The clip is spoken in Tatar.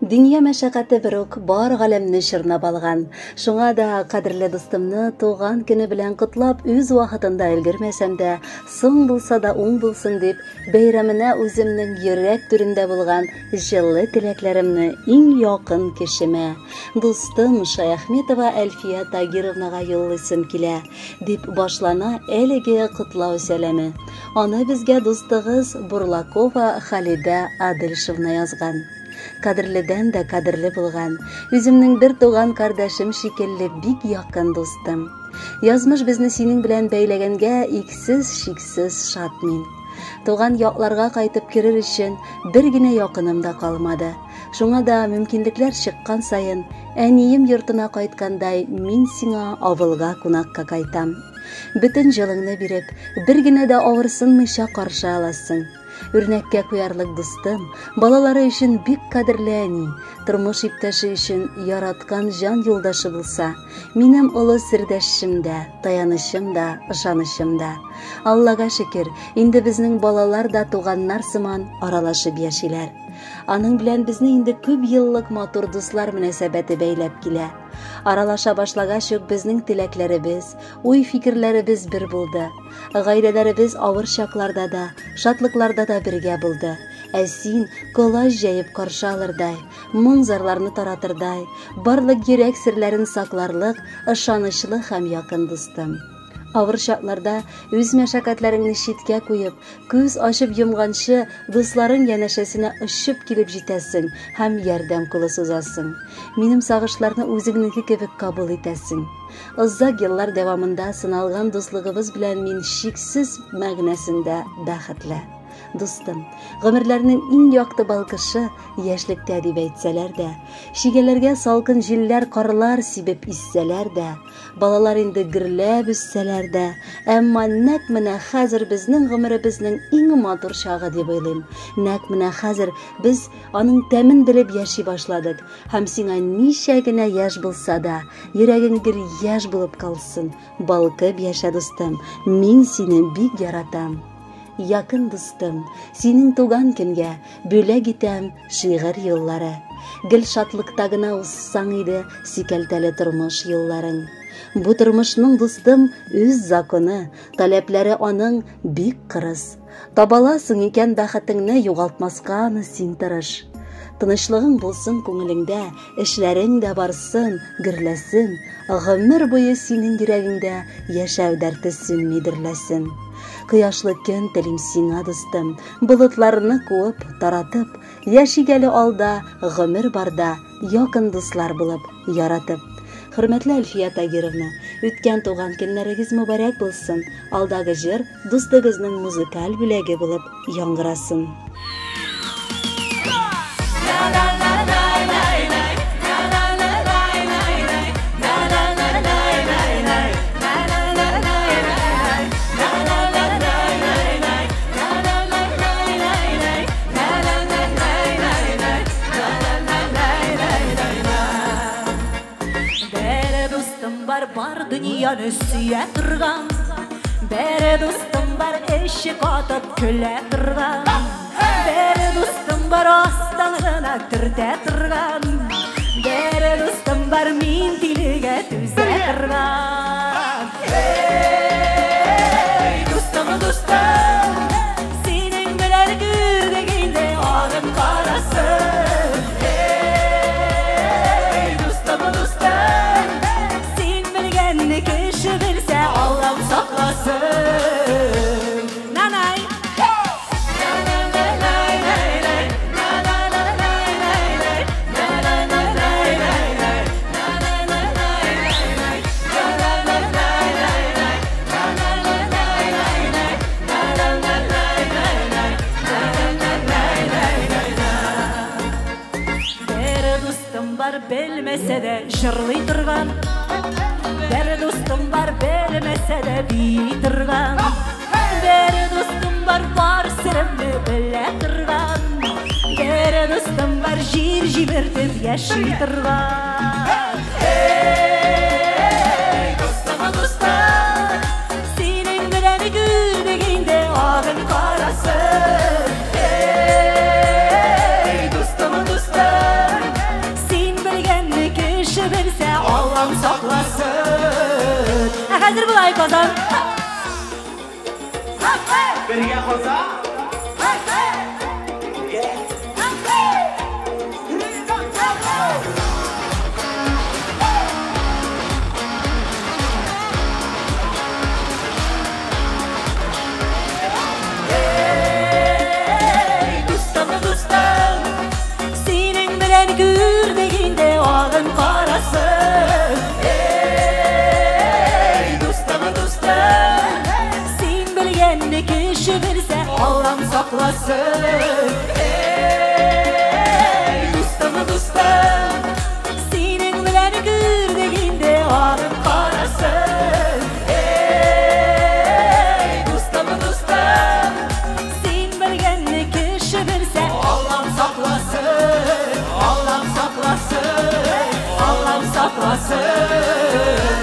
Дөнья мәшәкате берүк бар галәмне чорнап алган. Шуңа да кадерле дустымны туган көне белән котлап үз вакытында өлгермәсәм дә, соң булса да уң булсын дип, бәйрәменә үземнең йөрәк түрендә булган җылы теләкләремне иң якын кешемә, дустым Шаяхметова Әлфия Тагировнага юллыйсым килә, дип башлана әлеге котлау сәламе. Аны безгә дустыгыз Бурлакова Халидә Адельшевна язган. Кадерледән дә кадерле булган, үземнең бер туган кардәшем шикелле бик якын дустым. Язмыш безне синең белән бәйләгәнгә иксез-чиксез шат мин. Туган якларга кайтып керер өчен бер генә якыным да калмады. Шуңа да мөмкинлекләр чыккан саен, әнием йортына кайткандай, мин сиңа авылга кунакка кайтам. Бөтен җылыңны биреп, бер генә дә авырсынмыйча каршы аласың. Үрнәккә куярлык дустым, балалары өчен бик кадерле әни, тормыш иптәше өчен яраткан җан юлдашы булса, минем олы сердәшчем дә, таянычым да, ышанычым да. Аллага шөкер, инде безнең балалар да туганнар сыман аралашып яшиләр. Аның белән безне инде күп еллык матур дуслар мөнәсәбәте бәйләп килә. Аралаша башлагач ук безнең теләкләребез, уй-фикерләребез бер булды. Гаиләләребез авыр чакларда да, шатлыкларда да бергә булды. Ә син колач җәеп каршы алырдай, моң-зарларны таратырдай, барлык йөрәк серләрен сакларлык ышанычлы һәм якын дустым. Авыр чакларда үз мәшәкатьләреңне читкә куеп, күз ачып йомганчы дусларың янәшәсенә очып килеп җитәсең һәм ярдәм кулы сузасың. Минем сагышларны үзеңнеке кебек кабул итәсең. Озак еллар дәвамында сыналган дуслыгыбыз белән мин чиксез мәгънәсендә бәхетле. Дустым, гомерләрнең иң якты балкышы яшьлектә дип әйтсәләр дә, чигәләргә салкын җилләр карлар сибеп иссәләр дә, балалар инде гөрләп үссәләр дә, әмма нәкъ менә хәзер безнең гомеребезнең иң матур чагы дип уйлыйм. Нәкъ менә хәзер без аның тәмен белеп яши башладык. Һәм сиңа ничә генә яшь булса да, йөрәгең гел яшь булып калсын. Балкып яшә, дустым. Мин сине бик яратам. Якын дустым, синең туган көнгә бүләк итәм шигырь юллары. Гел шатлыкта гына узсаң иде сикәлтәле тормыш юлларың. Бу тормышның, дустым, үз законы, таләпләре аның бик кырыс. Табаласың икән бәхетеңне, югалтмаска аны син тырыш. Тынычлыгың булсын күңелеңдә, эшләрең дә барсын, гөрләсен. Гомер буе синең йөрәгеңдә яшәү дәрте сүнми дөрләсен. Кояшлы көн телим сиңа, дустым, болытларны куып, таратып, яшик әле алда, гомер барда, якын дуслар булып, яратып. Хөрмәтле Әлфия Тагировна, үткән туган көннәрегез мөбарәк булсын. Алдагы җыр дустыгызның музыкаль бүләге булып яңгырасын. Бар дөньяны сөя торган, бер дустым бар эше катып көлә торган, бер дустым бар астан гына төртә торган, бер дустым бар мин тилегә түзә торган. Эй, дустым, дустым, синең белән күрдек инде агым карасын. Эй, дустым, дустым, син белгәнне кеше белсә, Аллам сакласын. Нанай! Бер дустым бар белмәсә дә җырлый торган, бер дустым бар белмәсә дә бии торган, бер дустым бар бар серемне белә торган, бер дустым бар җир җимертеп яши торган. Эй, дустым, дустым, синең белән күрдек инде агын карасын. Эй, дустым, дустым, Казан. Бергә Казан. Ey дустым, дустым, синең белән күрдек инде агын карасын. Ey дустым, дустым, син белгәнне кеше белсә, Аллам сакласын. Ey дустым, дустым, синең белән күрдек инде агын карасын. Ey дустым, дустым, син белгәнне кеше белсә, Аллам сакласын, Аллам сакласын, Аллам сакласын.